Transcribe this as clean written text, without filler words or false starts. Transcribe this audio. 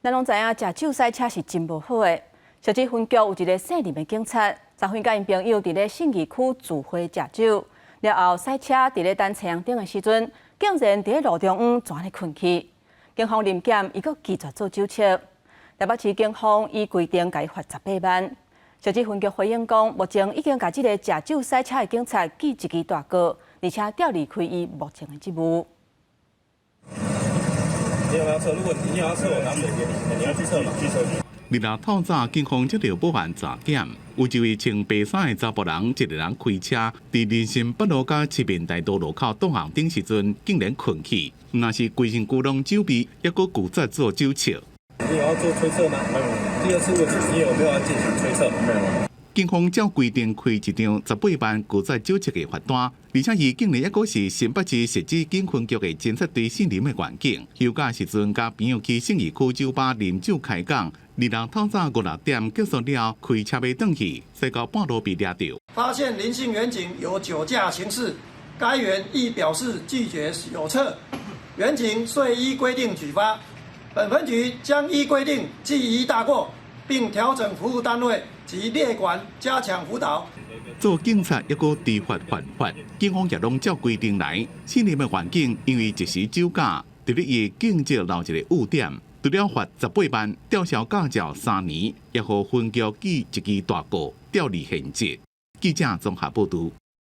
咱攏知影食酒駛車是真無好的。汐止分局有一个姓林的警察，昨昏佮𪜶朋友佇咧信義區聚會食酒，了後駛車佇咧等青紅燈的時陣，竟然佇咧路中央跩咧睏去。警方臨檢，伊閣拒絕做酒測。台北市警方依規定共伊罰十八萬。汐止分局回應講，目前已經共這个食酒駛車的警察記一支大過，而且調離開伊目前的職務。你有沒有測？如果你有要測，我拿水給你。你要去測嗎？去測。日日透早，警方接著報案查檢，有一位穿白衫的查埔人，一个人開車，佇林森北路佮市民大道路口擋紅燈時陣，竟然睏去，毋但是規身軀攏酒味，猶閣拒絕做酒測。你有要做吹測嗎？沒有。第二次問你，你有沒有要進行吹測？沒有。警方照規定開一張十八萬拒絕酒測的罰單，而且伊竟然猶閣是新北市汐止警分局的偵察隊姓林的員警。休假時陣，佮朋友去信義區酒吧啉酒開講，二六透早五六點結束了，開車欲轉去，駛到半路被掠著。發現林姓員警有酒駕情事，該員亦表示拒絕有測，員警遂依規定舉發。本分局將依規定記一大過，並調整服務單位及列管加強輔導。做警察猶閣知法犯法，警方也攏照規定來。姓林的員警因為一時酒駕，佇咧伊警績留一个污點，除了罰十八萬、吊銷駕照3年，也予分局記一支大過，調離現職。記者綜合報導。